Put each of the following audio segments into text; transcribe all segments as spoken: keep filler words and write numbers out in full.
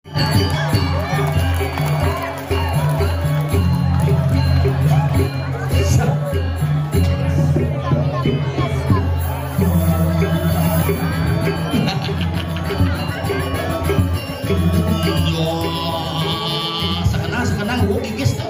Yo, sakenang, sakenang, gua gigis tuh.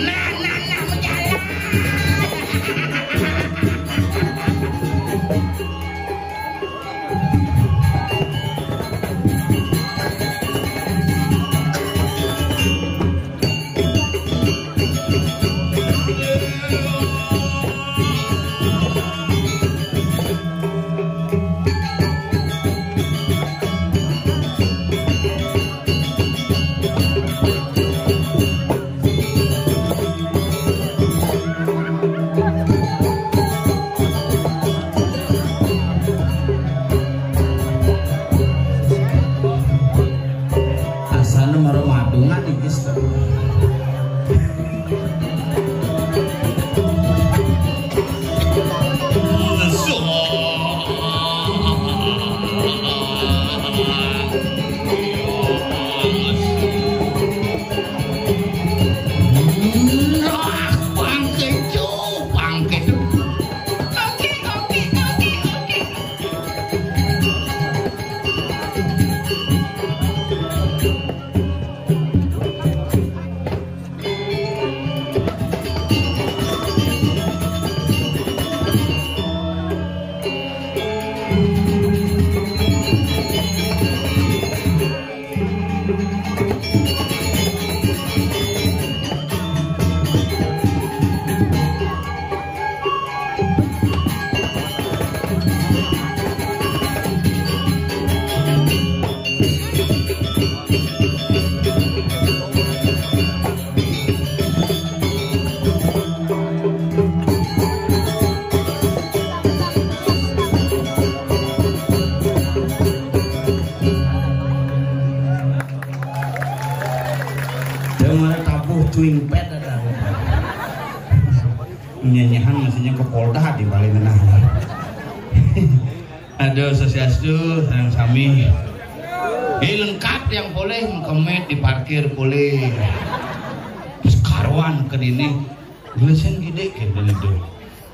Nah, nah, nah, menjalan. Asana mara madungan, Igis. Dengar tabuh cuing pet ada. Nyanyian maksudnya ke Polda di balik tengah. Aduh, swastiastu, sareng sami. Eh, lengkap yang boleh, mengkemit, diparkir boleh. Terus karuan ke dini, gelesin gede kayak begitu.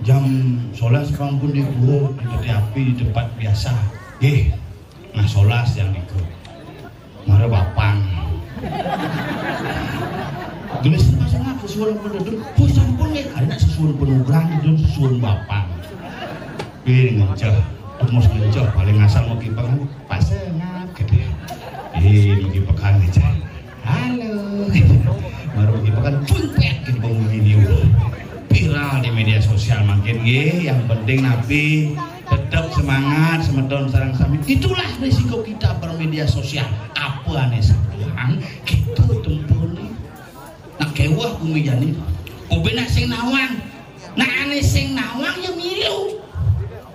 Jam sebelas pangpun di pura, di peti api, di tempat biasa. Eh, nah, solas yang ikut. Mara bapang. Gelis pasang aku suwun penduduk. Oh, sampun nggih, karena sesuwun penugrang itu sesuwun bapang. Piye ngenceh, tumus ngenceh, paling asal mau kipekan, pasengap gitu ya. Ih, mau kipekan aja. Halo. Baru mau kipekan, cumpet gitu, bangun video. Viral di media sosial makin nggih, yang penting napi tetap semangat, semeton sareng sami. Itulah risiko kita bermedia sosial. Apa ane satuan, kita tempune. Nak kewah bumi jani. Obe nak sing nawang. Nak ane sing nawang ya milu.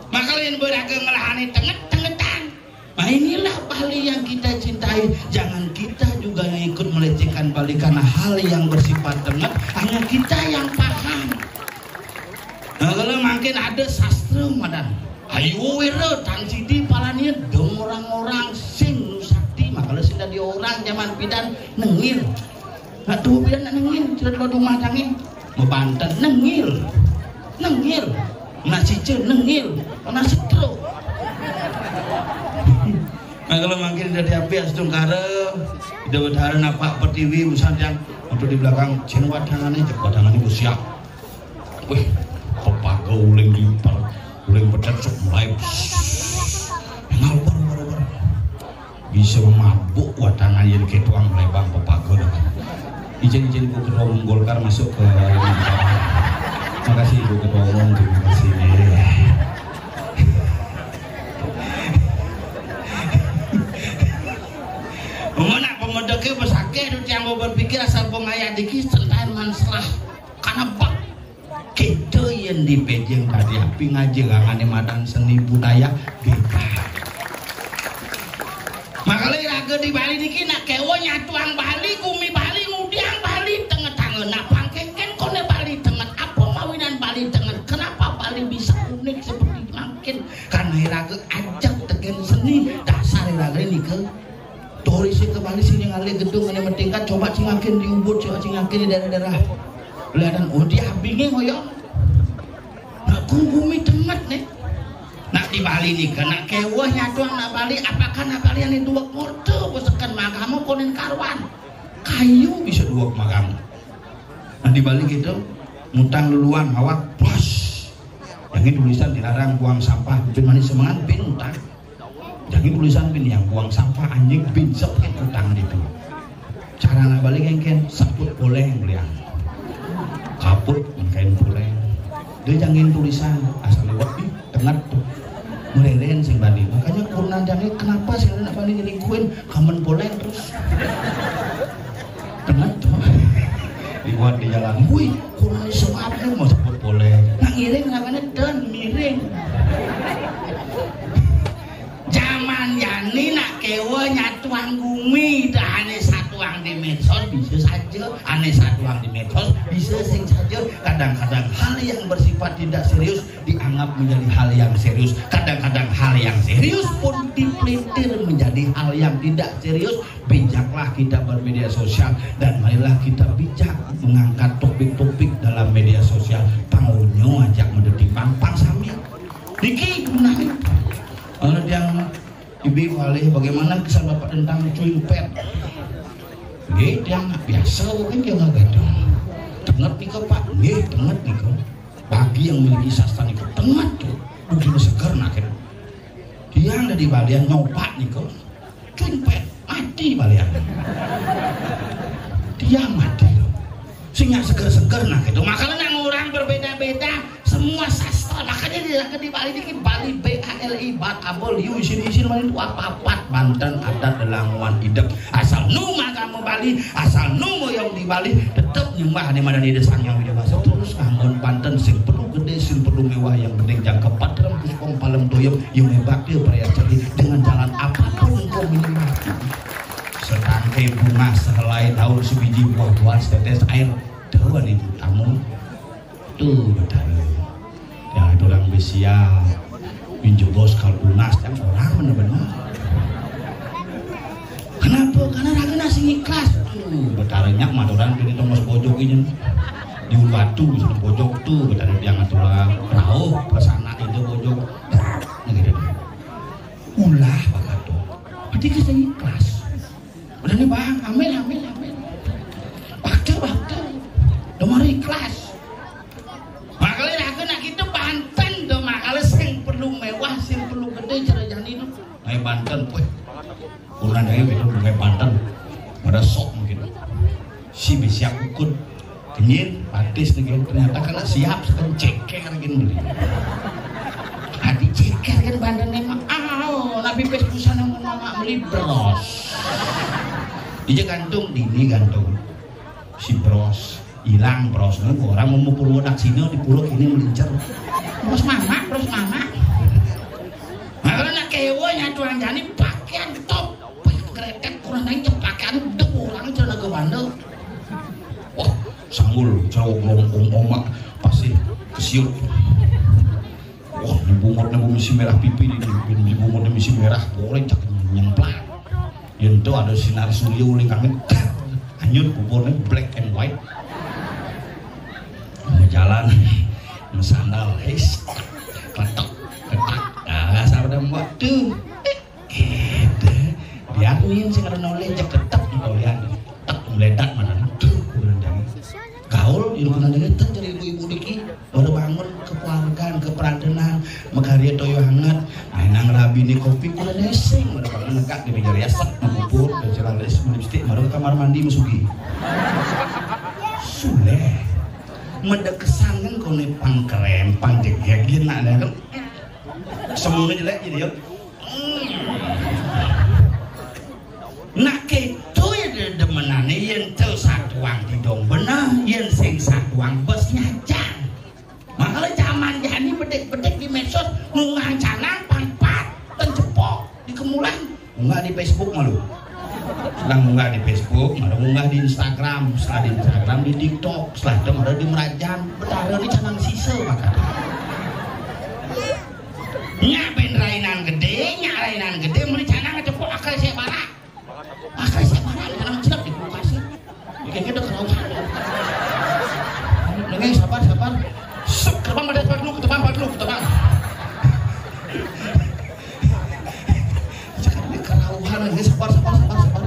Maka lain beraga ngelahane tenget-tengetan. Nah, inilah Bali yang kita cintai. Jangan kita juga yang ikut melecehkan Bali karena hal yang bersifat tenget. Hanya kita yang paham. Nah, kalau makin ada sastra madan. Ayo wira tang sidi palania dong orang-orang sing sakti. Maka sing dadi orang zaman pidan nengil. Nak tuh pidan nak nengil, cerita lo rumah tangi. Mebanten nengil. Nengil. Nak cice nengil. Nak setro. Nah, kalau mangkin dari api astungkara, Ida Betara napak pertiwi, busan yang untuk di belakang, cén watangané, cék watangané ku siap. Wih, pepaga uling dipar, uling petet sok mulai. Ngalbar, ngalbar. Bisa mabuk watangan yén kétuang melebang pepaga dah. Izin-izin Ibu Ketua Umum Golkar masuk ke. Makasih Ibu Ketua Umum, terima kasih. Mun nak pemedeké besakéh tu tiang mau berpikir asal pengayat diki sentayan manselah. Karena bak kita yang dipejeng tadi api ngaji rangané madan seni budaya beda. Makanya raga di Bali niki nak kéwa nyatuang Bali, gumi Bali, ngudiang Bali tenget tangga. Nak pangkéngkén koné Bali tenget, apa mawinan Bali tenget? Kenapa Bali bisa unik seperti mangkin? Karena iraga ajeg tegén seni, dasar iraga nika. Turis ke Bali sini ngalih gedung ini mentingkat, coba cingakin di Ubud, coba cingakin di daerah-daerah. Kelihatan, oh, dia bingin hoyong. Nak gumi tenget nih. Nak di Bali nih, kena kéweh nyatuang nak Bali, apakah nak Bali yang dua kota, besekan magamu konen karuan. Kayu bisa dua magamu. Nah, di Bali gitu, ngutang luluan, awak, bos. Yang ini tulisan dilarang buang sampah, bin manis semangat, bin utang. Jangan tulisan bin yang buang sampah anjing bin sepet utang itu. Cara nak balik engken seput poleng belian. Kaput engken poleng. Dia jangan tulisan asal lewat ih tengat tuh. Mereren sing balik. Makanya kurnan jangan kenapa sih nak balik nyelingkuhin kamen poleng terus. Tengat tuh. Dibuat di jalan. Wih, kurnan semapnya mau seput poleng. Nah ngiring namanya dan miring. Zaman jani nak kewa nyatuang gumi dah ané satuang di medsos bisa saja, ané satuang di medsos bisa sing saja. Kadang-kadang hal yang bersifat tidak serius dianggap menjadi hal yang serius. Kadang-kadang hal yang serius pun dipelintir menjadi hal yang tidak serius. Bijaklah kita bermedia sosial dan marilah kita bijak mengangkat topik-topik dalam media sosial. Pangunyo ajak mendetik pang pang sami. Niki gunain. Kalau yang ibu alih bagaimana kesan Bapak tentang cuing pet? Nggih, tiang biasa kan dia nggak gaduh. Tenget nika Pak, nggih tenget nika. Bagi yang memiliki sastra nika tenget tuh, bukan seger nak. Tiang dari balian nyoba nika. Cuing pet, mati balian. Tiang mati loh. Sing nggak seger-seger nah gitu. Makanya nang orang berbeda-beda semua sastra. Makanya di, di Bali ini Bali B A L I, Bali isin isin mana itu apa-apa Banten adat lelangwan idep. Asal nu agama Bali, asal nu yang di Bali tetap nyembah di mana di desa yang di desa terus nganggon Banten sing perlu gede, sing perlu mewah yang penting jangka patram puspong palem toyem yang hebat dia percaya dengan jalan apapun engkau menyembah. Setangkai bunga sehelai daun sebiji buah-buahan setetes air. Tuh nih tamu. Tuh betul. Yang itu orang besial. Pinjebos kalau lunas yang orang bener-bener. Kenapa? Karena raga nasi ikhlas. Tuh, betaranya mah orang dari tongos bojok ini. Di batu bisa bojok tuh, betara dia ngatur rauh, pesana itu bojok. Nah, gitu. Ulah bakat tuh. Berarti kita ikhlas. Udah nih bang, ambil, ambil, ambil. Bakti, bakti. Udah mau ikhlas. Makanya raga nak kita Banten tuh, makanya sing perlu mewah, sing perlu gede, cara jani tuh. Ayo Banten, weh. Kurang dari itu, ayo Banten. Pada sok mungkin. Si bisa ikut. Kenyit, patis nih, ternyata kan siap, kan ceker gini beli. Hati ceker kan Banten emang, aw, nabi pes pusana mau mama beli bros. Ija gantung, dini gantung. Si bros, hilang bros. Nah, orang mau purwo daksina di pulau kini melincer. Bros mama, bros mama. Nah, kalau nak kewa nyatuan jani pakaian top. Kretek kurang aja pakaian udah orang celana ke bandel. Wah, sanggul, cau, om, om, omak, pasti kesiut. Wah, dibungutnya misi merah pipi, di, di, dibungutnya misi merah, boleh cak nyemplak. Yang itu ada sinar surya uling kami, anyut kuburnya black and white. Mau jalan, mau sandal, guys, ketok, ketak. Nah, sabar dan buat tuh. Gitu. Yamin sing ada noleh, jek tetep noleh. Tek meledak mana? Tuh, kurang jam. Gaul, ibu nanti tetep jadi ibu-ibu diki. Baru bangun kekeluargaan, kepradenan, makarya toyo hangat. Main nang rabi ni kopi, kurang nesing. Baru bangun negak di meja rias, tek, mabubur, dan celana lipstik, baru ke kamar mandi, masuki. Suleh. Meda kesangen kone pang kerempang, jegeg, nak, nak. Semuanya jelek jadi, ya. Nak keto ya dedemenane, yen teu satuang tidong beneh, yen sing satuang bes nyajang. Makanya zaman jani bedik-bedik di medsos, nungang canang pangpat, ten cepok, di kemulan, munggah di Facebook malu. Sedang munggah di Facebook, malu munggah di Instagram, setelah di Instagram, di TikTok, setelah itu malu di Merajang. Betara ni canang sisa makan. Nyak ben rainan gede, nyak rainan gede, meli canang cepok akal saya barak. Akal saya barak, canang celep di kulkas. Ini kayak gitu kalau dengar, sabar, sabar. Sep, terbang pada, terbang dulu, terbang pada dulu, terbang. Ini kerauhan, ini sabar, sabar, sabar, sabar.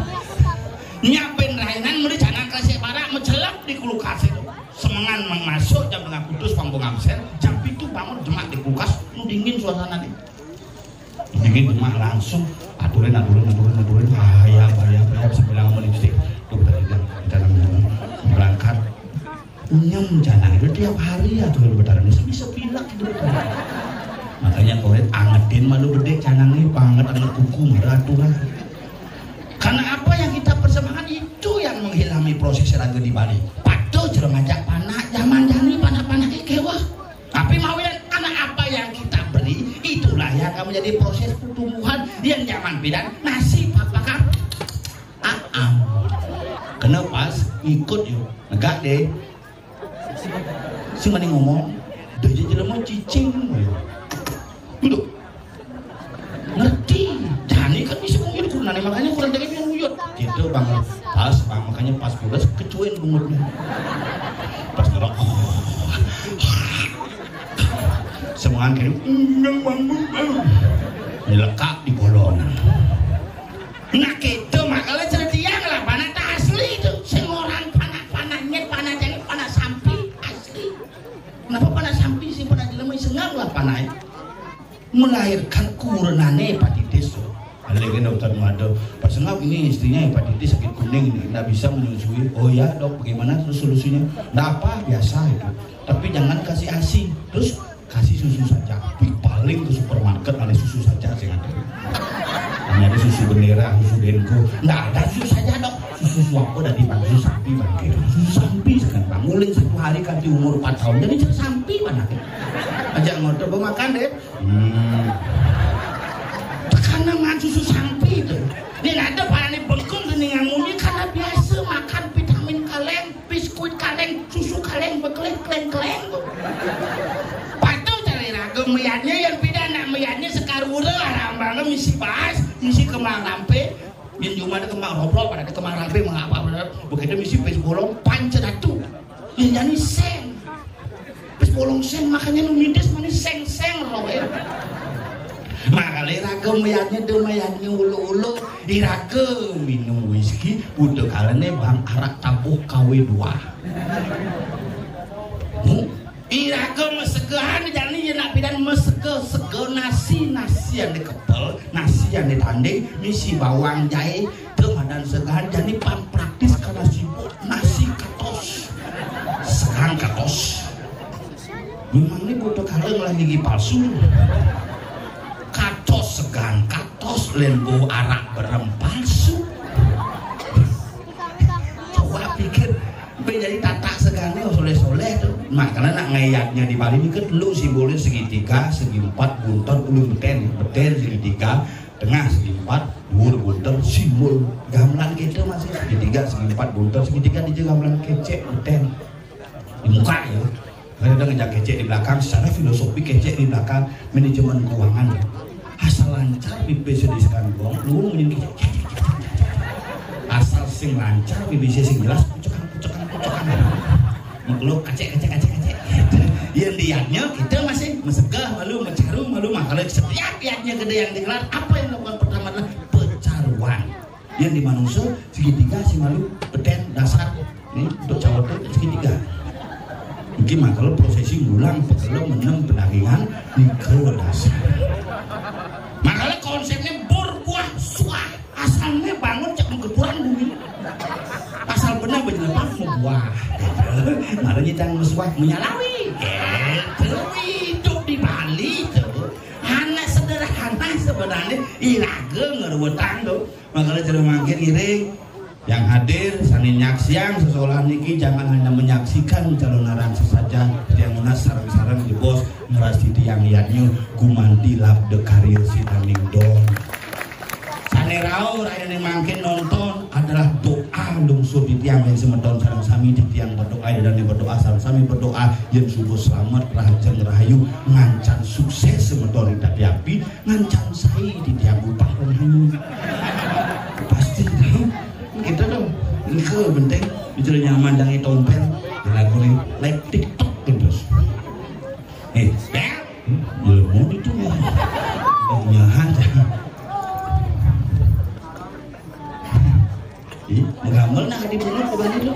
Nyak ben rainan meli canang akal saya barak, mencelep di kulkas itu. Semengan masuk jam tengah putus, panggung absen, jam itu bangun jemak di kulkas, nu dingin suasana nih. Dingin jemak langsung, aturin, aturin, aturin, aturin, ayam, ayam, ayam, sambil ngomong lipstik. Tuh, tadi jam, rencana mau berangkat. Nyem, jangan ada tiap hari ya tuh, Betara ini bisa pilek gitu. Makanya kau lihat, angetin malu gede canang ini, banget anak kuku, marah aturan. Karena apa yang kita persembahkan itu yang menghilami proses raga di Bali. Patuh cermajak panak, zaman jani panak-panak ini kewah. Tapi mawinan karena apa yang kita beri, itulah yang akan menjadi proses pertumbuhan. Yang zaman pidan, nasi papakar. Aam. Kena pas, ikut yuk. Negak deh. Si mani ngomong, dia jelema cicing. Duduk. Ngerti. Jani kan bisa nguyut kurang, makanya kurang dari yang nguyut. Gitu, Bang. Pas, Bang, makanya pas pulas, kecuin bungutnya. Pas ngerok. Semuanya kayak, "Undang bambu, bambu." Nyelekak di bolon. Nah, gitu, makanya cerita yang lah, panak tak asli itu. Sing orang panak-panak, nyet panak, jangan panak sampi, asli. Kenapa panak sampi sih, panak jelema, sengang lah panak. Melahirkan kurenane hepatitis tuh. Ada lagi dokter mada, pas ngap ini istrinya hepatitis sakit kuning ini, nggak bisa menyusui. Oh ya dok, bagaimana terus solusinya? Nggak apa, biasa itu. Tapi jangan kasih asi. Terus kasih susu saja. Pi paling ke supermarket ada susu saja sih ada. Hanya ada susu bendera, susu denko. Nggak ada susu saja dok. Susu apa dari bang? Susu sapi bang. Susu sapi sekarang bang. Mulai satu hari kan di umur empat tahun. Jadi susu sapi mana? Ajak ngotot makan deh. Hmm. Karena makan susu sapi itu. Dia ada para ini bengkung dan ngamunyi karena biasa makan vitamin kaleng, biskuit kaleng, susu kaleng, bekeleng, keleng, keleng. Patuh cari raga meyatnya yang beda anak meyatnya sekarura arambangnya misi bahas, misi kemang rampe. Yang cuma ada kemang robrol, pada ada kemang rampe, mengapa begitu misi pes bolong, panca datu. Yang nyanyi seng. Pes bolong seng, makanya lu mides mana seng-seng roh ya. Makanya raga mayatnya tuh mayatnya ulu-ulu, iraga minum whisky, butuh kalene bang arak tabuh kawe dua. Hmm? Iraga mesegahan jani ya nak pidan mesega-sega nasi, nasi yang dikepel, nasi yang ditanding, misi bawang jahe, teu madan segahan jani pan praktis karena sibuk nasi katos. Segahan katos. Memang ini butuh kaleng lah gigi palsu. Katos segahan katos lembu arak berem palsu. Coba pikir, sampai jadi tatak segane soleh-soleh tuh. Makanya nak ngayatnya di Bali ini kan lu simbolnya segitiga, segi empat, bunton, ulu beten, beten segitiga, tengah segi empat, dhuwur bunton, simbol gamelan kita masih segitiga, segi empat, bunton, segitiga di gamelan kecek, beten. Di muka ya. Kadang ngajak kecek di belakang, secara filosofi kecek di belakang manajemen keuangan. Asal lancar bibir sedisikan gong, lu mungkin kecek. Asal sing lancar bibir sing jelas, kucekan, kucekan, kucekan. Makhluk kacek, kacek, kacek, kacek. Yang diatnya kita masih mesegah malu, mecaru malu, makanya setiap iatnya gede yang digelar, apa yang dilakukan pertama adalah pecaruan. Yang di manusia segitiga, si malu, beten, dasar. Ini untuk cawet tuh segitiga. Mungkin mah kalau prosesi ngulang pegel menem pendagingan nike dasar. Makanya konsepnya berbuah suah. Asalnya bangun cek menggeburan bumi. Asal benar benar pas buah. Makanya jangan mesuah menyalawi. Itu hidup di Bali tuh. Anak sederhana sebenarnya, iraga ngeruwetang tuh. Makanya cenah mangkin ngiring. Yang hadir, sané nyaksiang sesolah niki jangan hanya menyaksikan calonarang sesaja, tiang nunas sareng-sareng jebos ngrastiti angyadnya gumanti labda karya sidaning don. Sané rauh rayané mangkin nonton adalah doa lungsur titiang ring semeton sareng sami, titiang berdoa, ida dané berdoa, sareng sami berdoa yén suba slamet, rahajeng rahayu, ngancan sukses semeton ring tapi api, ngancan sai titiang upah ring hanyu. Pasti tahu. Kita dong. Nika penting, bicara nyaman dangi tompel, lagu nih, like TikTok terus. Eh, bel. Hmm, ya, mau itu ya. Nyahan. Ih, menggamel nak di bulan bukan itu.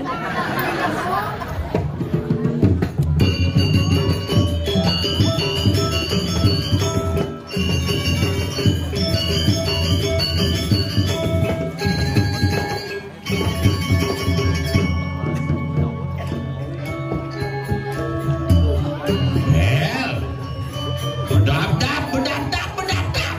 Bel. Bedap-dap, bedap-dap, bedap-dap.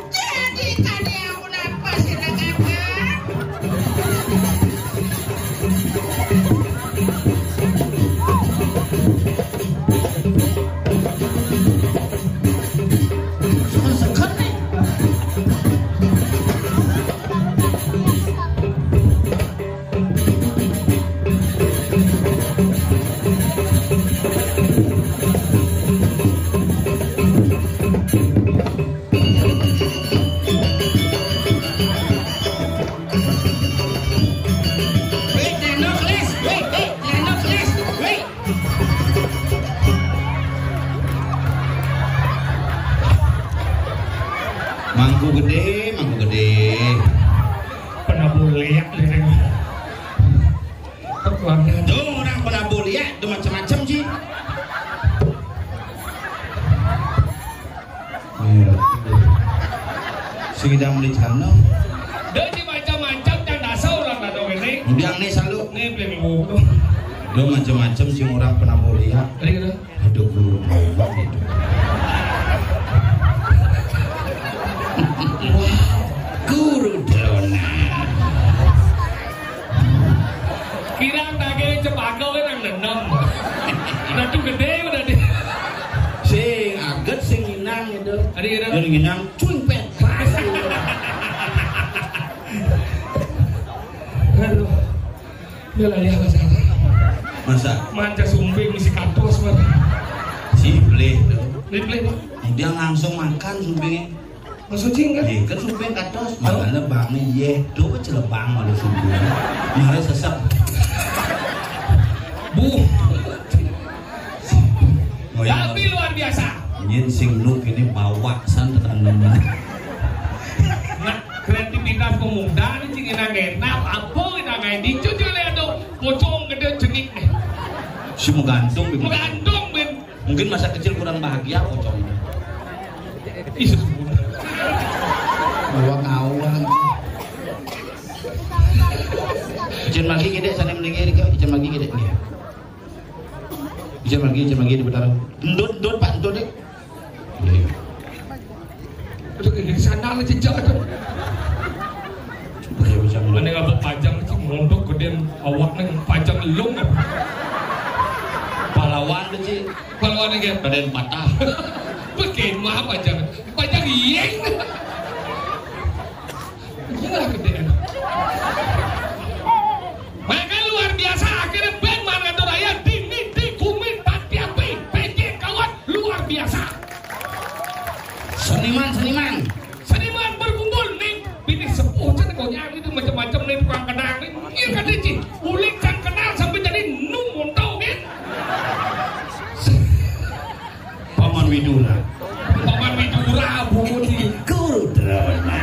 Jadi, kadi ampun apa sira kakak? Mangku gedé, mangku gedé. Penabuh liak, liring. Tuh, orang penabuh liak, tuh macam-macam, Ji. Ngidang di sana. Dia di macam-macam, cang dasar orang dah tahu ini. Ngidang ni selalu. Ni beli minggu. Dia macam-macam sing orang pernah boleh ya. Ada kena? Ada guru berubah itu. Wah, guru Drona. Kirang daging cempaka kan nang nenem. Ratu gede udah deh. Sing aget sing nginang itu. Ada kena? Yang nginang cuing pet. Aduh. Udah lah ya, Mas. Masa? Manja sumping misi katos, Mas. Si beli. Beli, beli, Pak. Dia langsung makan sumpingnya. Maksud sih enggak? Iya, kan sumping katos. Makanya bang, iya, tuh celebang ada sumping. Mari sesep. Bu. Oh, iya. Tapi luar biasa. Nyin sing nuk ini bawa san tekan. Nah, kreativitas pemuda ni cing ina genap, apa ina ngai dicu je le ado pocong gede cenik ni. Si menggantung, Bim. Menggantung, Bim. Mungkin masa kecil kurang bahagia pocong. Ih, sesungguhnya. Awang-awang. Ijen lagi gede, sana mendingan ini, ijen lagi gede. Ijen lagi, ijen lagi di Betara. Entut, entut, Pak, entut, deh. Iya. Aduh, ini sana lah jejak tu. Coba ya, bisa melihat. Mana ngapa pajang tu mondok gedean awak ni pajang elung apa? Pahlawan tu, Cik. Pahlawan ni kan? Badan patah. Pakai mah pajang. Pajang iyeng. Iya, gedean. Maka luar biasa, akhirnya band Margato Raya dini di Gumi Tati Api, P J kawan luar biasa. Seniman, seniman. Seniman berkumpul nih, bini sepuh kan konyang itu macam-macam nih tukang kenang nih. Iya kan, Ci? Ulik cang kenal sampai jadi nu montong nih. Paman Widura. Paman Widura, bungut di Guru Drona.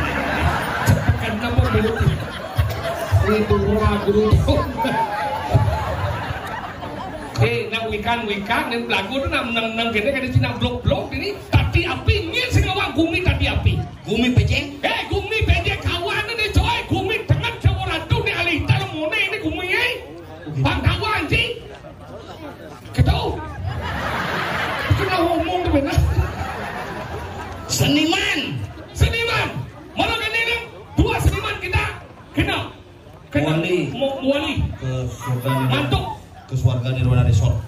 Cepekan apa bungut? Widura, Guru. Eh, nang wikan-wikan, nang belagu tu nang, nang, nang gini kada Cina blok-blok ini. Tati api, ngin sing awak Gumi Tati Api. Gumi pejeng? Eh, Gumi pejeng kawan ni, coy. Gumi tengah Jawa Ratu ni, alih talam mone ni Gumi, eh. Bang kawan, Ci. Ketu. Kena ngomong tu benar. Seniman. Seniman. Malam ini ni dua seniman kita kena. Kena. Wali. Mo-, wali. Ke surga nirwana. Mantuk. Ke surga nirwana resort.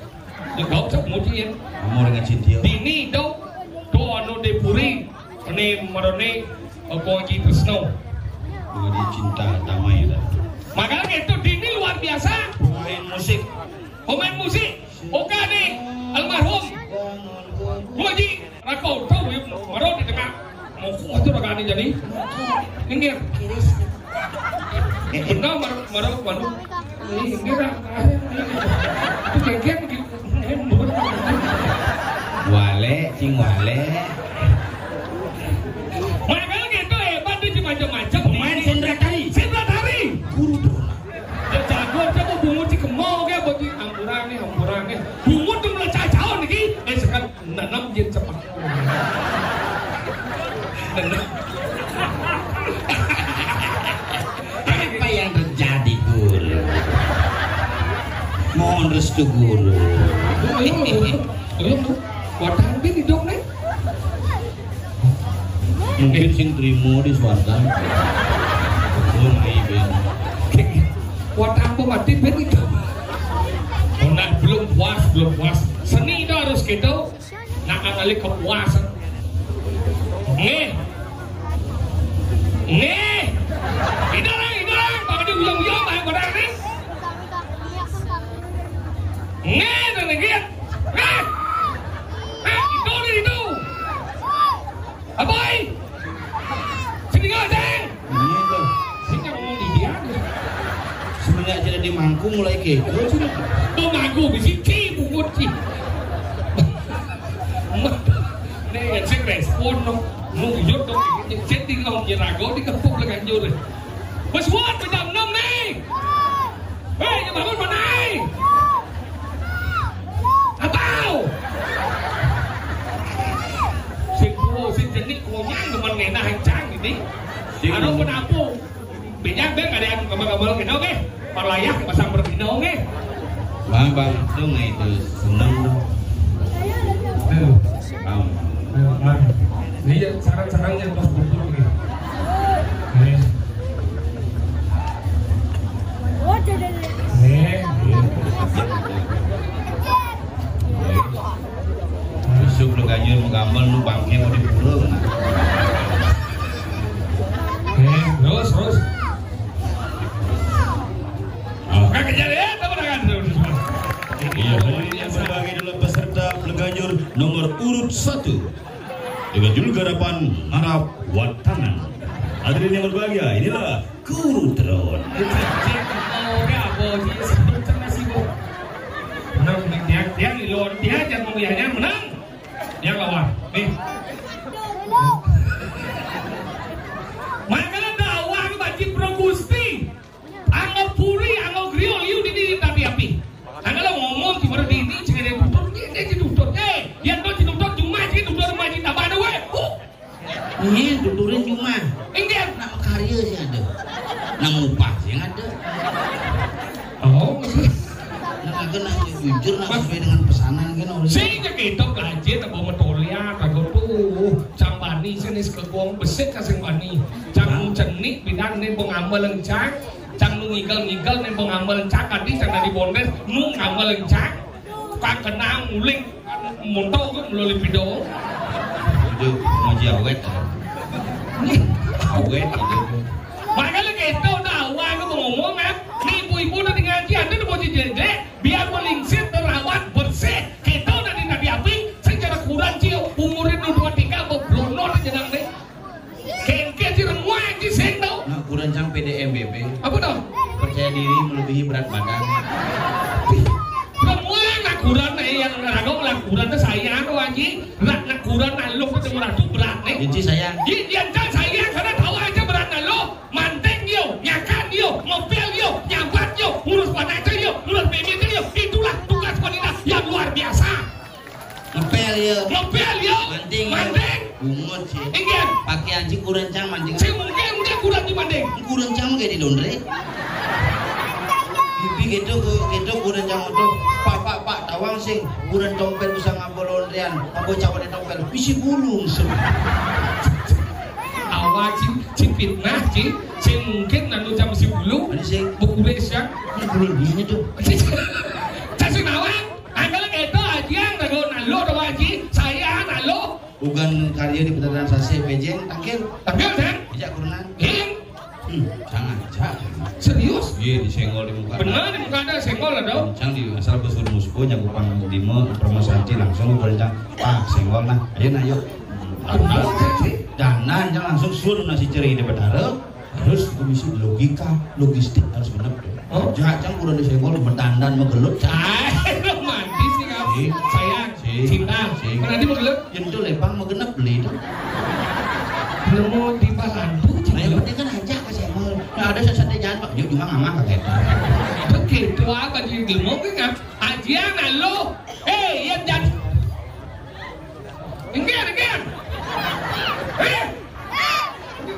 Ya kau cak muji ya. Amor dengan cintia. Dini tu, tu anu di puri. Ini meroni, eh, Koji Tresno. Menjadi cinta damai dah. Makanya itu dini luar biasa. Pemain musik. Pemain musik. Oka ni almarhum. Koji Rako tu maro di tengah. Mau kuat tu raga ni jadi. Inggir. Benar maro, maro, maro. Ini inggir. Tu kengkeng. Wale, cing wale. Makanya gitu hebat tu macam-macam. Pemain sendratari. Sendratari. Guru tu. Dia jago, dia mau bungut si kemo ke, bagi amburan ni, amburan ni. Bungut tu mula cacau ni, eh, sekat nanam dia cepat. Nanam. Apa yang terjadi, Guru? Mohon restu, Guru. Ayo, ayo, ayo. Watang bin hidup ni. Mungkin sing trimo di swarga. Belum ai ben. Watang pemati ben itu. Oh, nah, belum puas, belum puas. Seni itu harus gitu. Nak kali kepuasan. Nggih. Nggih. Ini orang, ini orang. Bang di uyang-uyang, bang, bang, nih. Nggih, nggih, nggih. Nggih. Nggih, itu, itu. Aboy! Sini ngajeng! Iya, tuh. Sini ngomong di dia. Semenjak jadi di Mangku mulai kepo, sini. Tuh Mangku, bisi ci, bungut ci. Nih, ya, cek respon, no. Mau yuk, no. Cek di ngomong, ya, rago, di kepuk, lah, ganjur. Wes, wah, jam enam, nih. Hei, ya bangun mana ai? Atau? Sing tuwa, sing jenik, konyang demen ngenah encang ini. Anu penampung. Minyak deh, ada yang gambar-gambar gitu, oke. Parlayah pasang berbina, oke. Bang, bang, itu nggak itu seneng dong. Aduh. Bang. Aduh, bang. Iya, sarang-sarangnya terus kumpul gitu. Nih. Nih. Isuk lu ganjil mau gambar lu bangke mau dipura. Nih, terus, terus. Oh, kagak jadi ya, tepuk tangan terus. Iya, hadirin yang berbahagia adalah peserta Pleganjur nomor urut satu. Dengan judul garapan Ngarap Watanan. Hadirin yang berbahagia, inilah Guru Tron. Oke, apa sih? Sebut sama si Bu. Menang, menang, dia, dia, dia, dia, dia, dia, menang. Dia lawan. Nih. Makanya dakwah bagi Pro Gusti. Anggo puri, anggo griya, liu dini tapi api. Anggo lo ngomong cuma dini, cuma dia tutur, dia, dia tutur. Eh, yang tuh tutur cuma, dia tutur cuma cinta pada we. Uh. Ini tuturin cuma. Enggak. Nak karya sih ada. Nak upah sih ada. Oh. Nah, aku nak jujur, nak sesuai dengan pesanan kan orang. Sing ya kita belajar, tak bawa motoria, tak tuh. Cang bani sini sekegong, besik kasing bani. Cang cenik, bidang ini pengambil lencang. Cang nu ngigel-ngigel nih, mau ngambil cak, tadi cang tadi bondes, nu ngambil cak. Kang kenang uling, monto ke melalui pido. Itu ngaji awet. Awet itu. Makanya kita udah awal aku mau ngomong, kan? Nih ibu-ibu udah ngaji, ada udah mau jelek, biar melingsit, terawat, bersih. Kita udah di nabi api, secara kurang, Ci, umurin udah dua tiga, mau blono aja nang nih. Kengke ci remuan ci sing tau. Nah, kurang cang P D M B B. Apa tau? Percaya diri melebihi berat badan. Remuan lah kurang, eh, yang ragu lah kurang tuh saya anu aji. Rak nak kurang nak lu ketemu ratu berat nih. Inci sayang. Ji, dia cang saya karena tahu aja berat nak lu. Manting yo, nyakan yo, ngopel yo, nyabat yo, ngurus panacil yo, ngurus bebek yo. Itulah tugas wanita yang luar biasa. Ngepel ya. Ngepel ya. Manting. Manting. Bungut sih. Inggih. Pakaian sih kurang cang manting. Sing mungkin, mungkin kurang di manting. Kurang cang kayak di laundry. Bibi gitu, gitu kurang cang itu. Pak, pak, pak, tawang sing kurang dompet bisa ngapa laundryan, apa cawan dompet, bisi bulung sih. Awal sih, sih fitnah sih. Sing mungkin nanu cang bisi bulung. Ada sih. Buku desa. Ini bulung dia tuh. Cacing nawang. Angkal keto ajian, tago nalo to aji, saya nalo. Bukan karya di Petani Sase, Pejeng, tangkil. Tangkil, Sen? Ijak kurunan. Hing. Hmm, jangan, jangan. Serius? Iya, disenggol di muka. Bener, di muka ada senggol ada. Cang di asal besur muspo, nyakupan lima, permasalahan langsung, udah cang. Ah, senggol nah. Ayo, nah, yuk. Bener, Sen, sih. Jangan, jangan langsung suruh nasi ceri di Betara. Harus komisi logika, logistik harus benar. Oh? Jangan kurang disenggol, mendandan, menggelut. Cai, romantis nih kamu. Sih. Sayang, sih, cinta. Sih. Berarti menggelut? Yang itu lepang menggenap beli itu. Belum mau tiba lantu. Nah, yang penting kan ajak ke senggol. Nah, ada sesuatu jangan, Pak. Yuk, cuma ngamah kaget. Begitu apa sih? Belum mau kan? Ajian lo. Eh, iya, jangan. Enggak, enggak. Eh,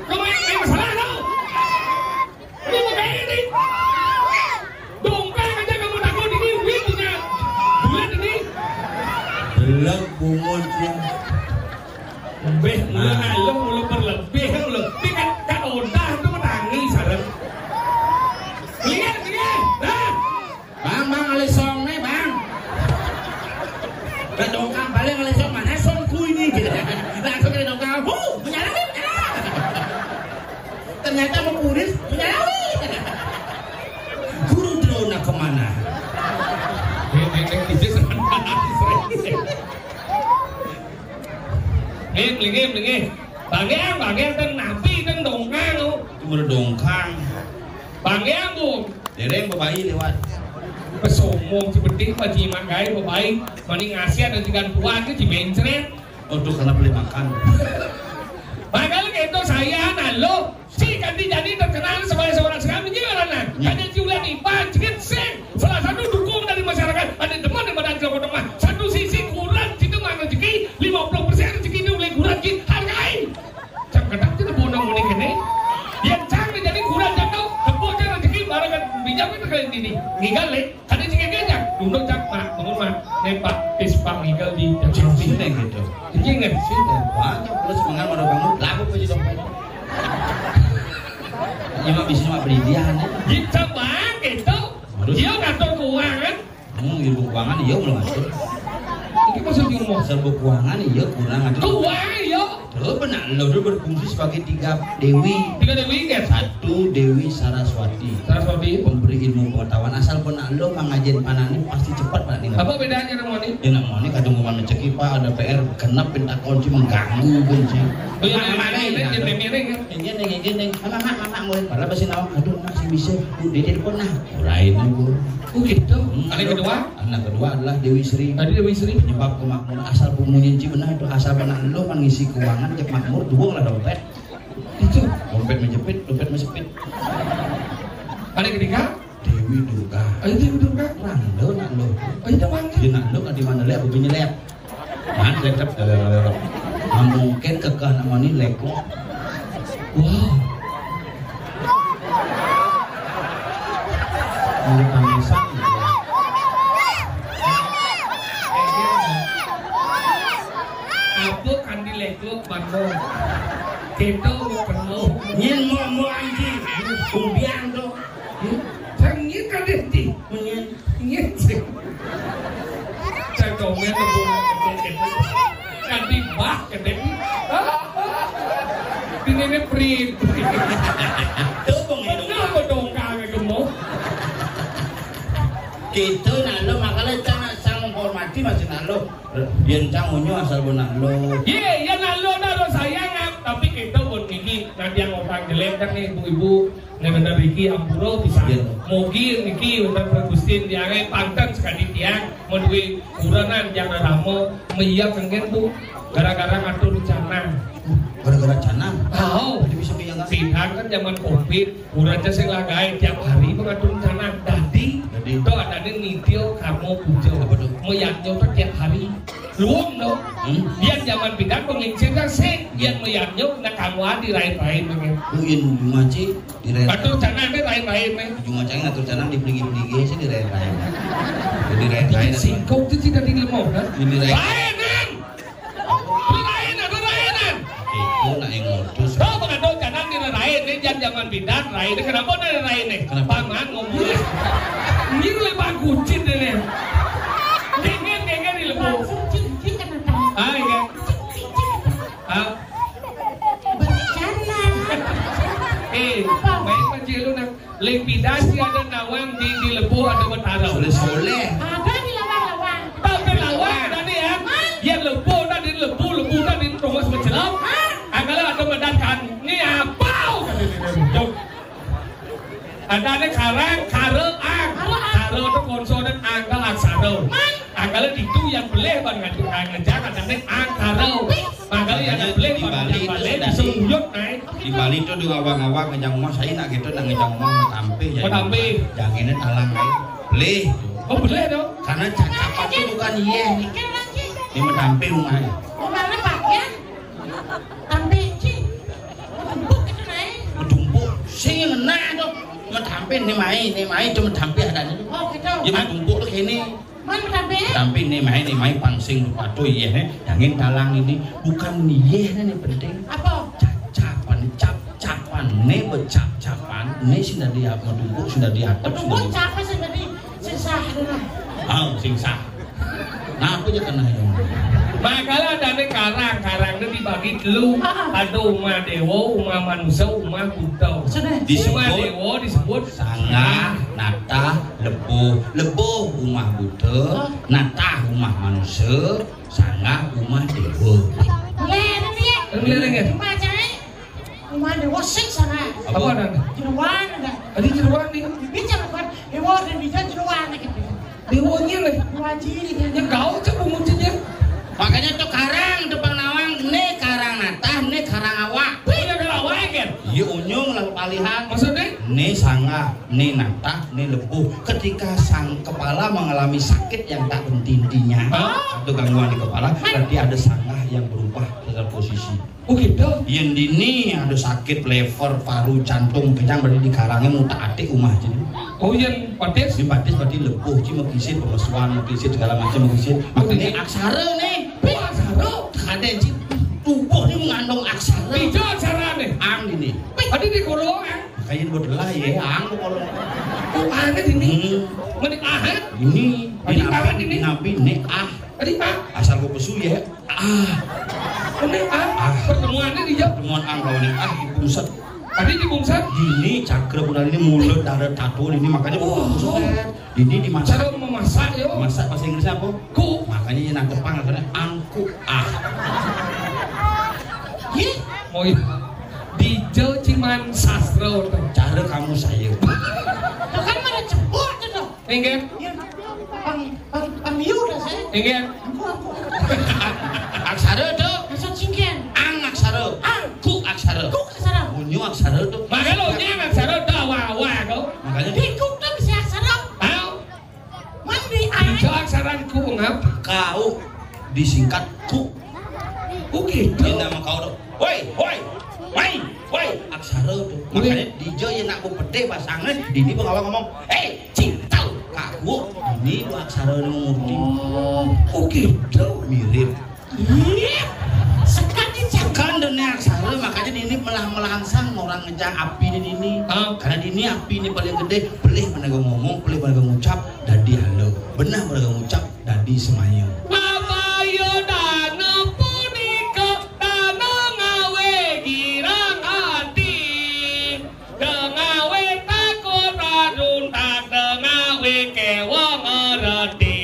kau main, main masalah kau. Ini mau kayak ini. Dongkrak aja kamu takut ini, duit punya. Bulan ini. Belum bungut ya. Beh, mula ayo, mula berlebih, mula. Ini kan, kan odah tuh menangis, sareng. Lihat, lihat. Nah. Bang, bang, alih song nih, bang. Lah dongkang balik alih song, mana song ku ini? Gitu. Langsung kena dongkang, hu, menyalawi, menyalawi. Ternyata mau puris, menyalawi. Guru Drona kemana? Ngek, ngek, ngek, ngek. Ngek, ngek, ngek. Bagian, bagian, teng napi, teng dongkang, oh. Cuma dongkang. Bagian, Bu. Dereng bebayi lewat. Pesomong seperti Pak Jimat Gai bebayi. Mending Asia dan tiga tuan ke Cimencret. Oh, tuh karena beli makan. Padahal gitu saya, nah, lo, si ganti jadi terkenal sebagai seorang sekarang ini, karena, hmm, hanya Julian Ipan, sing, salah satu dukung dari masyarakat, ada demen di badan Jawa Tengah. Satu sisi kurang, situ mah rezeki, lima puluh persen rezeki itu oleh kurang, Ci, hargai. Cak ketak itu bono muni kene. Tinggal di Jepang. Sini gitu. Ini nggak sih? Banyak terus mengal baru bangun, laku aja dompet. Ya, mak bisa mak beli dia, nih. Bisa banget gitu. Harus. Dia ngatur keuangan. Hmm, ilmu keuangan, iya, belum masuk. Ini maksudnya mau serba keuangan, iya, kurang aja. Keuangan, iya. Tuh, benar, lo tuh berfungsi sebagai tiga dewi. Tiga dewi, kan? Satu, Dewi Saraswati. Saraswati. Pemberi ilmu pengetahuan. Asal benar lo mangajen panane pasti cepat, Pak, nih. Apa bedanya sama ini? Ya, nak mau nih, kadang mau ngecek, Pak, ada P R, genap, pinta kunci, mengganggu, kunci. Oh, iya, Mak, iya, mak, iya, nih, iya, nah, iya, tuh. Miring, kan? Yang gini, yang gini. Mak, mak, mak, mak, mulai. Padahal pasti nawang, aduh, masih bisa. Udah, dia pernah. Lain, Bu. Oh, gitu. Hmm, ada lo kedua? Anak kedua adalah Dewi Sri. Tadi Dewi Sri. Penyebab kemakmuran asal pemunyin ci benar itu, asal benar lo kan ngisi keuangan, cek makmur, dua lah dompet. Itu. Dompet menjepit, dompet menjepit. Ada ketiga? Dewi Durga. Ayo, Dewi Durga. Rando nak lo. Ayo, Bang. Dia nak lo kan di mana lihat, bukunya lihat. Man, tetep, tetep, tetep. Nah, mungkin kekeh nak mani leko. Wow. Ini pamesan. Apa kandi leko, Bang? Kita mau kenal. Nyen mau, mau anjing. Kumbiang tu. Hmm? Sangin kan dia ti. Nyen. Nyen. Saya komen tu. Kandi bah, kandi. Ini ni prit. Tu pengen. Benar apa dongkang ke mau? Kita nak lo, makanya cang sang menghormati masih nak lo. Yen cang unyu asal benar lo. Ye, ya nak lo dah lo sayang, ah. Tapi kita pun gigi, nanti yang orang jelek kan nih, ibu-ibu. Nek wénten mriki ampura pisan. Iya. Mugi niki wénten Pak Gustin tiangé panten sekadi tiang madué kurenan tiang rama meyek kengken, Bu. Gara-gara ngatur canang. Gara-gara canang? Tahu. Jadi bisa meyek kan? Pidan kan zaman Covid, urang sing lagaé tiap hari mengatur canang. Dadi, Dadi? To adané nitya karma puja. Apa tuh? Meyaknya to tiap hari. Luwung to. Hmm? Yén zaman pidan penglingsir kan sing, yén meyaknya nak kamu dirain-rain pengen. Oh, yén ngaji. Dirain. Atur canang deh, rain-rain, men. Ujung acangnya atur canang dipeligi-peligi aja, dirain-rain. Jadi rain-rain. Singkong itu tidak di lemah, kan? Ini rain. Rainan! Rainan, ada rainan. Itu nak yang modus. Kau mengatur canang di rain, ini jangan zaman bidan, rain. Kenapa ada rain nih? Kenapa? Paman ngomong. Ini lebih kucing deh, nih. Gengen, gengen di lemah. Ah, iya. Ah. Bencana. Eh, apa? Baik, Pak Jelu, nang likuidasi ada nawang di, di Lebu ada Betara. Soleh-soleh. Ada di lawang-lawang. Tapi lawang tadi ya. Hah? Ya Lebu tadi, Lebu, Lebu tadi terus mencelam. Hah? Angkala ada mendatang. Ini apa? Jom. Adané karang, kara, ang. Kara, ang. Kara itu konsonan angkal aksara. Mang. Angkal itu yang belih bang ngajak, ngajak adané angkara. Wih. Angkal yang belih bang ngajak balik, bisa uyut naik. Di Bali itu di ngawang-ngawang ngejang rumah, saya nak gitu, nak ngejang rumah mau tampil, jadi mau tampil. Yang ini talang naik. Belih. Oh, belih dong. Karena cacapan itu bukan iya. Ini mau tampil rumahnya. Rumahnya pakai. Tampil, Ci. Medumpuk itu, Nay. Medumpuk. Sing ngena to. Metampe ne mai, ne mai to metampe adane to. Oh, gitu. Ya, medumpuk to kene. Man metampe? Metampe ne mai, ne mai pangsing padu, iya, ne. Dangin talang ini. Bukan iya, ne, ne penting. Apa? Cacapan, cap-capan, ne becap-capan, ne sing dadi ap-, medumpuk, sing dadi atep, sing dadi. Medumpuk cap sing dadi sing sah, ne. Ah, sing sah. Nah, aku aja kena ya. Makala adané karang, karangnya dibagi telu. Ah. Ada umah dewa, umah manusia, umah buta. Sudah. Disebut umah dewa disebut sanggah, natah, lebuh. Lebuh umah buta, ah, natah umah manusia, sanggah umah dewa. Boleh, ada dia. Boleh, boleh. Cuma cai. Umah dewa sing sana. Apa? Apa ada? Jeroan ada. Ada jeroan nih. Bicara kan, dewa dan bisa jeroan gitu. Dewanya nih. Dewa jiri kan. Ya kau cek penguncinya. Makanya tuh karang depan nawang, ne karang natah, ne karang awak. Punya karang awak kan? Iya, unyung lah palihan. Maksudnya? Ne sanggah, ne natah, ne lebuh. Ketika sang kepala mengalami sakit yang tak henti-hentinya, ah, atau gangguan di kepala, berarti ada sanggah yang berubah secara posisi. Oh gitu. Yén dini ada sakit lever, paru, jantung, kenyang, berarti dikarangnya mutak atik umah jadi. Oh, yén batis? Sing batis berarti lepuh, ci megisit, pemesuan megisit, segala macam megisit. Makanya aksara nih. Oh, aksara. Kadén ci tubuh nih mengandung aksara. Ijo aksara nih. Ang ini. Tadi di kolokan. Makanya buat lah ya, ang kalau. Oh, ang ini. Hmm. Mending ah, eh? Ini. Tadi ini apa ini? Nabi nih ah. Tadi ah. Asal gua pesu ya. Ah. Ini ah. Ah. Pertemuannya di jam. Pertemuan ang kalau nih ah, di pusat. Tadi di pusat. Ini cakra bulan ini mulut, dada, tato ini, makanya. Oh, buset. Ini dimasak. Cara memasak ya. Masak bahasa Inggrisnya apa? Ku. Makanya ini nang Jepang katanya angku ah. Ih, oh iya. Dijo ciman sastra tuh. Cara kamu saya. Tuh kan mana cebok tuh, tuh. Enggak. Ya. Pang, pang, pang, iya udah saya. Enggak. Ampun, ampun. Aksara tuh. Masa cingkian. Ang aksara. Ang. Ku aksara. Ku aksara. Unyu aksara tuh. Makanya lo nyang aksara tuh, wah, wah, tuh. Makanya. Di ku tuh bisa aksara. Tahu? Mandi air. Dijo aksaran ku ngap. Kau disingkat ku. Oke, ini nama kau tuh. Woi, woi, woi, woi, aksara tuh. Woi. Makanya dijo ya nak bu pede pasangan, ini pengawa ngomong, "Hei, cinta, kaku." Ini bu aksara ini ngomong. Oh, oke, tuh. Mirip. Iya. Sekan ini. Sekan dene aksara, makanya ini melah-melangsang orang ngejang api ini, ini. Ah. Karena ini api ini paling gede, pelih menegak ngomong, pelih menegak ngucap, dadi halo. Benah menegak ngucap, dadi semaya. Abaya dana punika dana ngawe girang ati. Dengawe takut raduntak, dengawe kewang ngerti.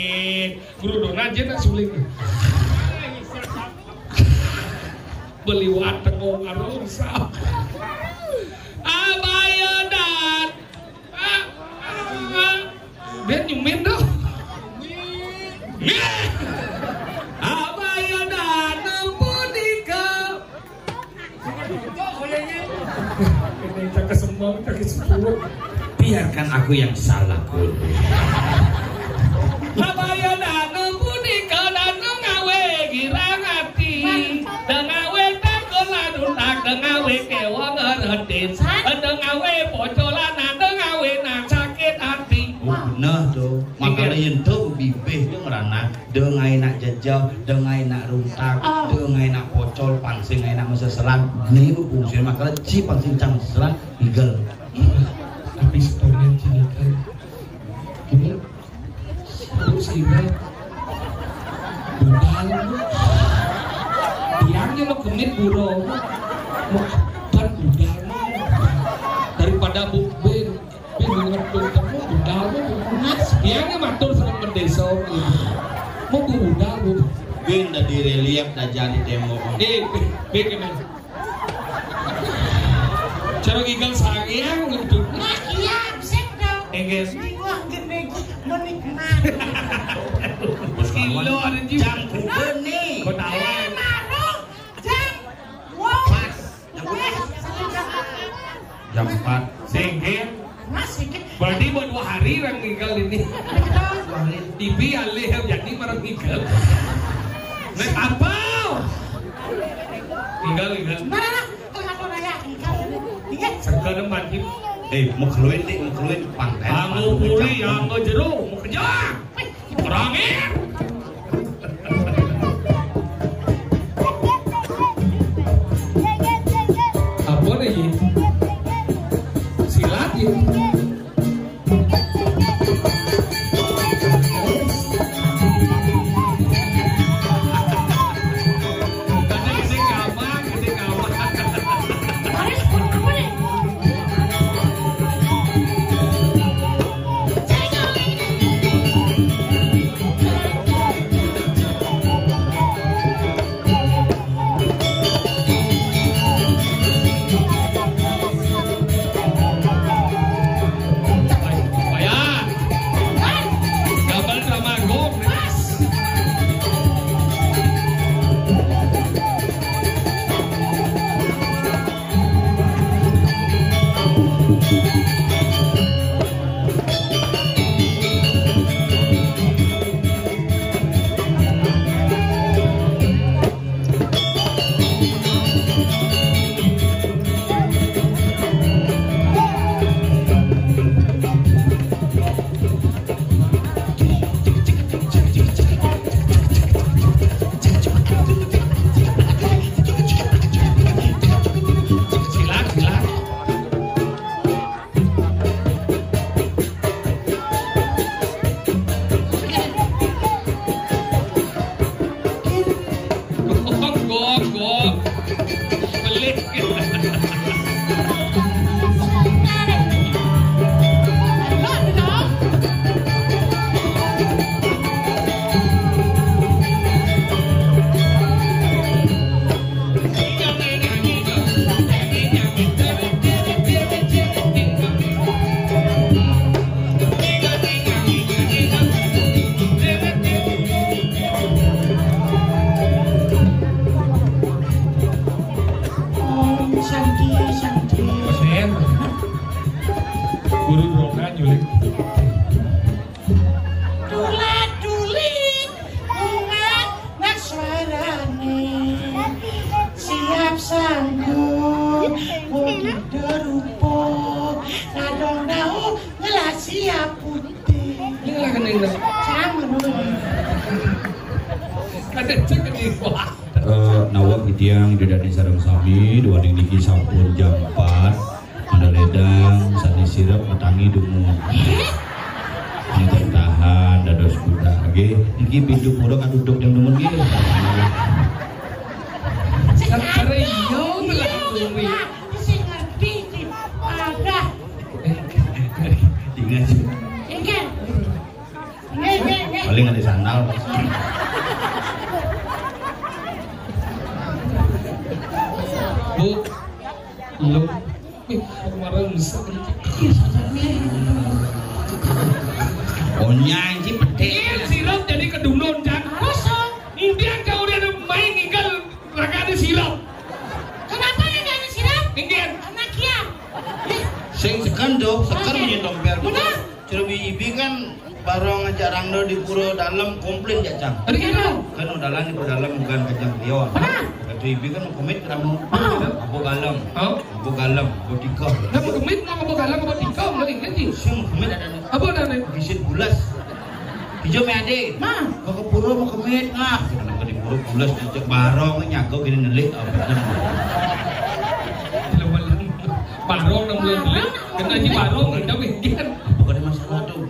Guru Dona aja nak suling. Beli wateng wong karo usap. Abaya dan. Dia nyumin dong. Abaya dan punika. Ini tak kesembang, tak kesepuluh. Biarkan aku yang salah, Guru. Abaya dana punika dana ngawe girang ati. Dengawe takon ladun tak dengawe kewang ngeretin. Dengawe pocolan dengawe nang sakit ati. Oh, bener tuh. Makanya yen tuh bibih tuh ngerana. Dong ae nak jejeh, dong ae nak runtak, ah, dong ae nak pocol, pangsing ae nak meseselan. Nih, bu fungsi makanya ci pangsing cang meseselan, igel. Tapi sebenarnya ci igel. Ini, aku sih igel. Budal. Tiangnya mau gemit buro. Mau ban budal. Daripada bu, ben. Bingung ngetung temu budal mu. Mas, biangnya matur seneng mendesa. Mau budal mu. Bin dadi relief dajan di tembok. Eh, bin, bin kene. Cara gigal sangiang gitu. Nah, iya, bisa dong. Enggak. Bingung gini, menikmati. Bos kilo ada di jam kubur nih. Kau tahu? Eh, marung. Jam. Wow. Pas. Jam empat. Singkir. Mas, singkir. Berarti buat dua hari orang tinggal ini. Dua hari. T V alih jadi orang tinggal. Naik apa? Tinggal, tinggal. Nah, nah, nah. Tengah raya tinggal. Tinggal. Sekarang mandi. Eh, mau keluin nih, mau keluin pantai. Kamu pulih yang ke jero, mau kerja. Terangin. Apa nih? Silat ya? Tadi gede gampang, gede gampang. Haris, apa nih? Guru Dona nyulik. Tuladuli bunga nak suarane siap sanggup budi derupa kadong dau ngelah siap putih. Inilah kening dah. Sama dulu. Ada cek di bawah. Eh, nawak titiang Ida Dani sareng sami, duaning niki sampun jam empat. Pada ledang, sane sirep matangi dumun. Niki tahan, dados budak, nggih. Niki pintu pura kaduduk yang dumun, nggih. Serius, iya, sing ngerti, sing padah. Ingat. Ingat. Paling ada sandal. Bu, lu, ih, kemarin bisa. Onyang iki petik. Iya, sirup jadi kedunun, Cak. Kosong. Indian kau udah main ninggal raga di sirup. Kenapa yang ada sirup? Indian. Anak kiam. Sing seken do, seken. Oke. Punya dompet. Benar. Cerobi ibi kan barong ngajak rangno di pura dalem komplain jak cang. Tadi kira. Kan udalan di pura dalem bukan kajang lion. Benar. Kata ibi kan mau kemit rangno. Ah. Apa galem? Hah? Apa galem? Apa tikah? Dah mau kemit, mau apa galem, apa tikah, mau ingat sih. Sing mau kemit ada nih. Apa ada nih? Gisit bulas. Ijo me ade. Nah. Ke pura mau kemit, nah. Kenapa di pura bulas, cek barong nyago gini nelik. Apa kan? Barong nang bulan nelik. Kena si barong, kita mikir. Apa ada masalah tuh?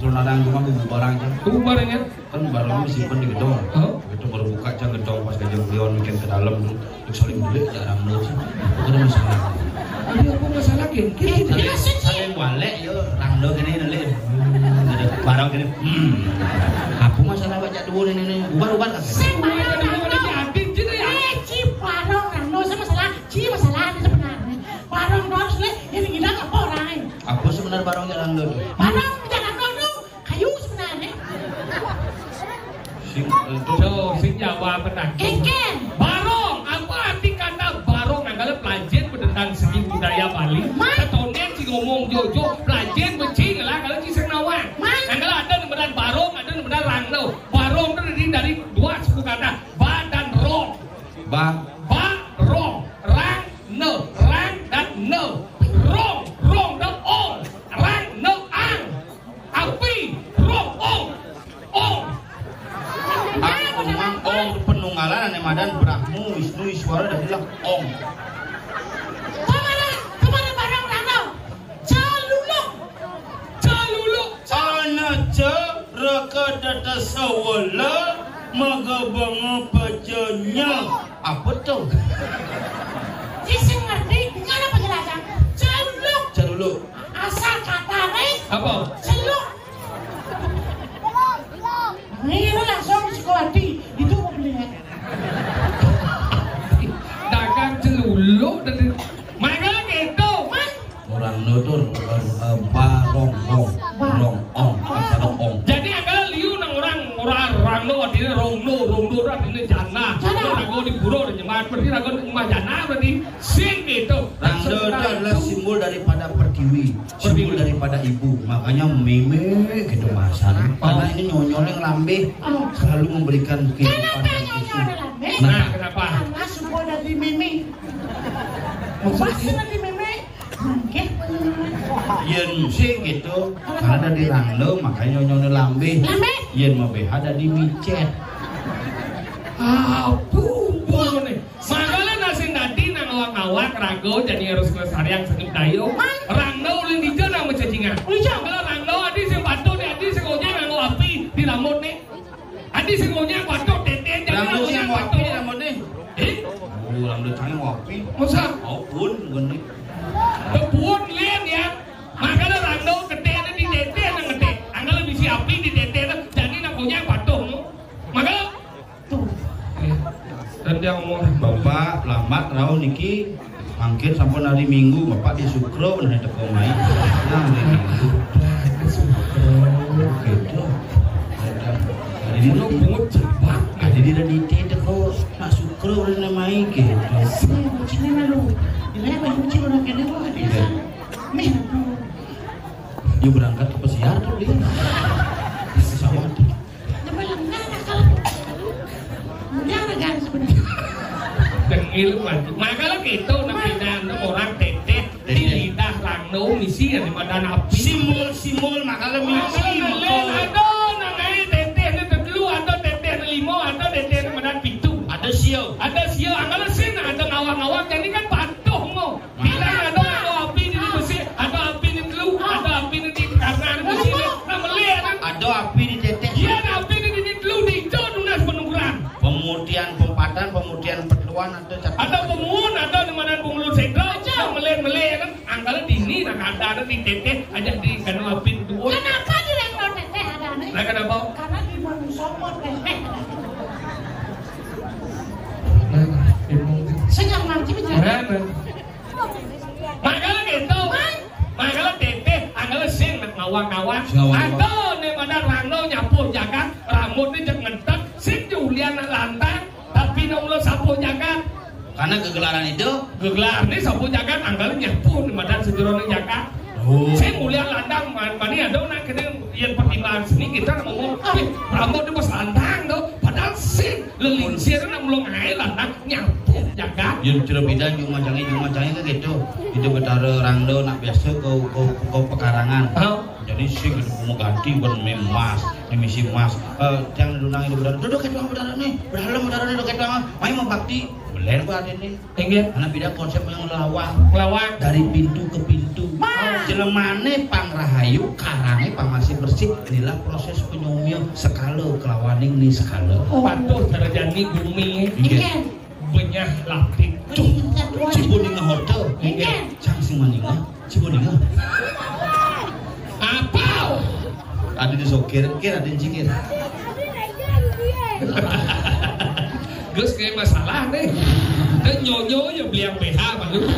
Kalau narang cuma bumbu barang kan. Bumbu barang kan? Kan barang simpen di gedong. Hah? Gedong baru buka, cang gedong pas kajang lion, mungkin ke dalam tuh. Yang saling beli, jarang tuh. Apa ada masalah? Ada apa masalah, Ken? Kita Eh, tidak jelas sih. Saling walek, yo, rangno gini, nelik. Ada barang gini. Hmm. Apa masalah baca dua ini, ini? Ubar, ubar, kan? Sing barang rangno. Ada si Adit gitu ya? Eh, ci barang rangno, sama masalah. Ci masalah ini sebenarnya. Barang doang, sih, ini gila apa orangnya? Apa sebenarnya barang jalan tuh? Barang jalan tuh. Kayu sebenarnya. Sing, eh, tuh. Tuh, sing Jawa benar. Kengkeng. Barong, apa arti kata barong? Anggala pelajen berdentang segi budaya Bali. Man. Ketonen si ngomong jojo, pelajen becing lah kalau ci sing nawang. Man. Anggala ada benar barong, ada benar rangno. Barong itu terdiri dari dua suku kata, ba dan rong. Ba. Ba, rong, rang, no, rang dan no. Rong, rong dan ong. Rang, no, ang. Api, rong, ong, ong. Ang, ong, ang, ong, penunggalan ane madan Brahmu, Wisnu, Iswara, dan bilang ong. Kemana, kemana barang rano? Caluluk. Caluluk. Ana ca raka data sawala maga banga pacanya. Apa tuh? Sing ngerti, gimana penjelasan? Caluluk. Caluluk. Asal kata, nih. Apa? Celuk. Ini lu langsung psikologi. Itu mau beli ya. Dagang celuluk dan makanya gitu, Mas. Orang nutur, eh, eh, barong, rong, rong, ong, barong, ong. Jadi, anggala liu nang orang, orang, rangno artine rongno, rongno artine jana. Jana. Rago di pura, di nyemat, berarti rago nyemat jana, berarti sing gitu. Rangno itu adalah simbol daripada pertiwi, simbol daripada ibu. Makanya meme gitu bahasanya. Oh. Karena ini nyonyolnya ngelambe, oh, selalu memberikan kehidupan. Kenapa nyonyol ngelambe? Nah, kenapa? Karena suka dari meme. Maksudnya? Pas dari meme. Yen sing gitu, karena dadi rangno, makanya nyonyone lambe. Lambe? Yen mau B H dadi micet. Abu, bone. Mangkane nasing dadi nang awak-awak rago jani harus kelestarian seni budaya. Rangno ulin dija nang mecacingan. Kalau rangno adi sing patuh nih, adi sing ojek nganggo api di rambut nih. Adi sing ngonyang batok teten, jangan rambut ngonyang sing batok. Rambut nih. Eh? Oh, rambut cangeng wapi. Masa? Oh, pun, pun nih. Kebun lian ya. Makanya rangno teten di teten nang teten. Anggala bisi api di teten, jadi nang ngonyang batok. Makanya tuh. Eh. Dan dia ngomong, Bapak lambat rauh niki, mangkin sampun hari Minggu, Bapak di Sukro, nah, teko mai. Nah, hari Minggu. Gitu. Hari Minggu. Pungut cepat. Jadi dia di teko, nak Sukro udah mai gitu. Sini, sini malu. Dia apa yang kecil udah kena kok, ada. Iya. Nih, tuh. Dia berangkat ke pesiar tuh dia. Pesawat. Napa lengan akal? Mudah lengan sebenarnya. Dengil maju. Makalah gitu, nabi nanda orang teteh di lidah rangno misi ya di badan api. Simbol-simbol makalah misi. Makalah lain, ada namanya teteh ini telu, ada teteh ini limo, ada teteh ini badan pitu. Ada sio. Ada sio, angkala sin, ada ngawang-ngawang, jadi kan patuh mau. Bilang ada, ada api di besi, ada api di telu, ada api di karena di besi. Nah, melih kan? Ada api di teteh. Iya, ada api di, di telu, di hijau, nunas penukuran. Pemutihan pempatan, pemutihan petuan, ada cat. Ada pemuun, ada di mana pengulu sendok, ada melih-melih kan? Angkala dini, nah, ada, ada di teteh, aja di kanu api dua. Kenapa di rangno teteh ada nih? Nah, kenapa? Karena di mana somot teteh. Nah, bingung. Senyum nanti bicara. Nah, nah. Makalah gitu. Makalah teteh, angkala sing nak ngawang-ngawang. Sing ngawang-ngawang. Ada nih pada rangno nyapu jagat, rambut nih cek ngentek, sing diulian nak lantang, tapi nak ulah sapu jagat. Karena kegelaran itu. Gegelar nih sapu jagat, angkala nyapu nih badan sejeroning jagat. Oh. Sing ulian lantang, man, mani ada nak kena yang pertimbangan seni kita ngomong, "Ih, rambut nih pas lantang tuh." Padahal sing lelingsir nak belum air lantang. Nyapu jagat. Yun cura bidan, jumajangnya, jumajangnya ke gitu. Itu Betara Rangda nak biasa kau, kau, kau pekarangan. Hah? Jadi sing itu mau ganti ban emas, di misi emas. Eh, tiang nunang itu Betara. Duduk itu Betara nih, berhalam Betara nih, duduk itu. Mai mau bakti, belen buat ini. Inggih. Karena beda konsep yang ngelawang. Ngelawang. Dari pintu ke pintu. Wah. Jelemane pang rahayu, karange pang masih bersih. Inilah proses penyomia sekala kelawaning ni sekala. Oh. Patuh terjadi gumi. Inggih. Inggih. Benyah lapik. Tuh, cibuning hotel. Inggih. Cang sing maningah, cibuning. Apa? Ada di sokir, kir ada di cikir. Gus kayak masalah nih. Dan nyonyo ya beli yang B H malu.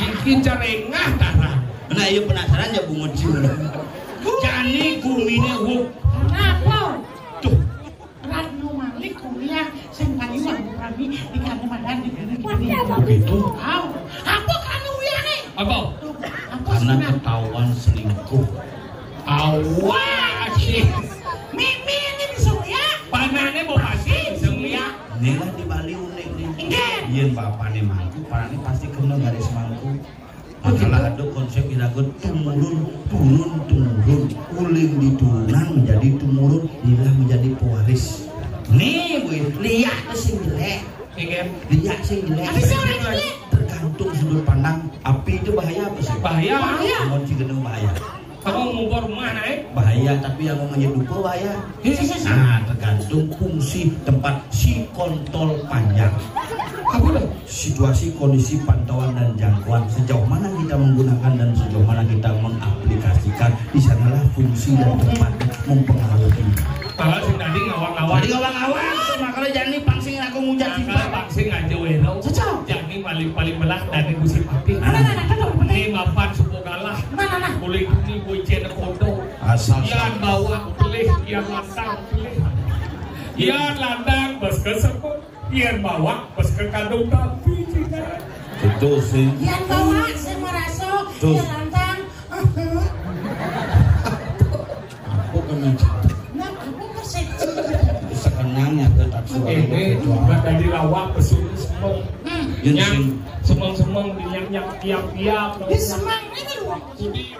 Bikin carengah tarang. Nah, iya penasaran ya bungut cium. Jani gumine wuk. Kenapa? Tuh. Ratno Malik kuliah sing kali wong kami di kami madan di kene kene. Begitu. Au, apa kan uyane? Apa? Tuh, apa karena senang? Ketahuan selingkuh. Awak sih. Mimi ini bisa ya? Panane mau pasti bisa ya? Inilah di Bali unik nih. Inggih. Yen bapane mangku, panane pasti kena garis mangku. Makalah ada konsep iraga tumurun, turun, tumurun. Uling di turunan menjadi tumurun, inilah menjadi pewaris. Nih, Bu, lihat ke sing jelek. Iya kan? Lihat sing jelek. Tapi sing jelek. Tergantung sudut pandang. Api itu bahaya apa sih? Bahaya. Bahaya. Amun si geneng bahaya. Kamu ngumpor rumah naik? Bahaya, tapi yang mau ngajak dupa bahaya. Iya, iya, iya. Nah, tergantung fungsi tempat si kontol panjang. Apa tuh? Situasi, kondisi, pantauan, dan jangkauan. Sejauh mana kita menggunakan dan sejauh mana kita mengaplikasikan, di sanalah fungsi dan tempat mempengaruhi. Kalau sing tadi ngawang-ngawang. Tadi ngawang-ngawang, makanya jangan nih pangsing aku ngujat. Nah, kalau pangsing aja wero. Cocok. Jangan paling-paling belah dari musim api. Mana, mana, mana, mana? Ini mapan supo galah. Mana, mana? Boleh ini bocen kodo. Asal. Yan bawak pelih, yan lantang pelih. Yan lantang bes ke seput, yan bawak bes ke kandung tapi cina. Betul sih. Yan bawak saya merasa, yan lantang. Apa kena? Nah, aku persepsi. Sekenangnya ke tak suara. Ini buat dari lawak pesuruh semua. Hmm. Yang semang-semang, yang yang tiap-tiap. Di semang itu loh. Jadi